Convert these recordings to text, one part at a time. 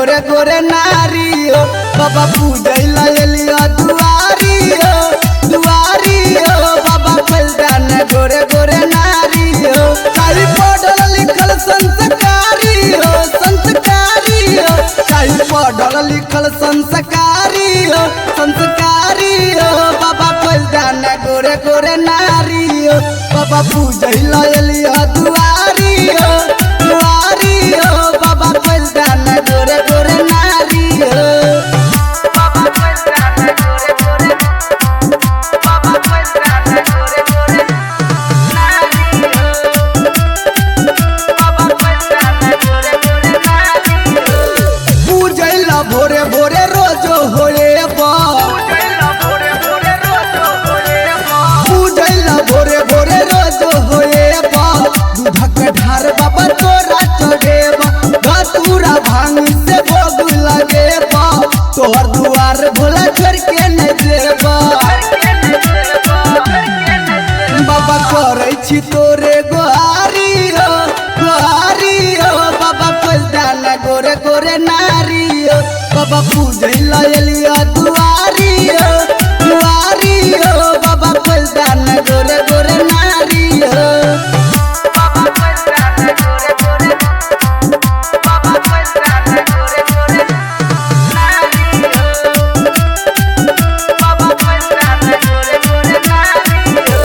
गोरे गोरे नारी हो। बाबा पूजैला एलिया दुआरी हो, दुआरी हो। बाबा खोल दाना गोरे गोरे नारी हो। चाही पढ़ल लिखल संस्कारी हो, संस्कारी हो। चाही पढ़ल लिखल संस्कारी हो, संस्कारी हो। बाबा खोल दाना गोरे गोरे नारी हो। बाबा पूजैला एलिया दुआरी हो, दुआरी हो। बाबा खोल दाना गोरे गोरे नारी हो। बाबा खोल दाना गोरे गोरे, बाबा खोल दाना गोरे गोरे नारी हो। बाबा खोल दाना गोरे गोरे नारी हो। पूजैला भोरे भोरे रोजो होए बा, पूजैला भोरे भोरे रोजो होए बा। पूजैला भोरे भोरे रोजो होए बा। दूधक ढार बाबा तोरा चढ़ेबा, धतूरा भांग से भोग लगेबा। तोहर दुआर भोला छोड़ के न जेबा। बाबा करै छी तोरे गोहारी हो, गोहारी हो। बाबा खोल दाना गोरे गोरे नारी हो। बाबा पूजैला एलिया दुआरी हो, दुआरी हो। बाबा खोल दाना गोरे गोरे नारी हो। बाबा खोल दाना गोरे गोरे, बाबा खोल दाना गोरे गोरे नारी हो। बाबा खोल दाना गोरे गोरे नारी हो।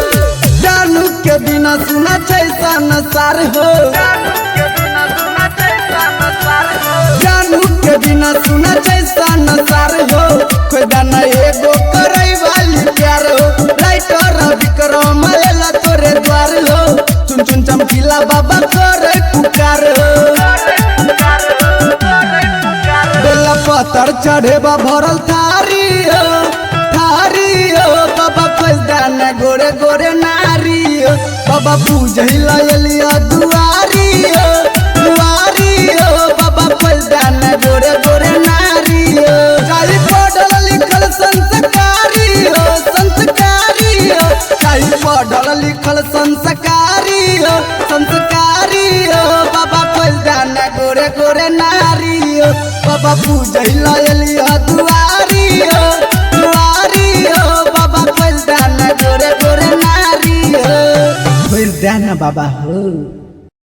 जानू के बिना सुना छै संसार हो, जानू के बिना सुना छै संसार हो। जानू के बिना सुना छै संसार हो। कोई दाना एगो करै वाली प्यार हो। राइटर विक्रम एला तोरे द्वार हो। चुन चुन चमकीला बाबा करे पुकार हो। करे पुकार हो, करे पुकार हो। बेला पत्थर चढ़ेबा भरल थारी हो, थारी हो। बाबा खोल दाना गोरे गोरे नारी हो। बाबा पूजैला एलिया दुआरी हो, दुआरी हो। बाबा खोल दाना गोरे गोरे नारी हो। चाही पढ़ल लिखल संस्कारी हो, संस्कारी हो। चाही पढ़ल लिखल संस्कारी हो, संस्कारी हो। बाबा खोल दाना गोरे गोरे नारी हो। बाबा पूजैला एलिया दुआरी हो, दुआरी हो। बाबा खोल दाना गोरे गोरे नारी हो। खोल दाना बाबा हो।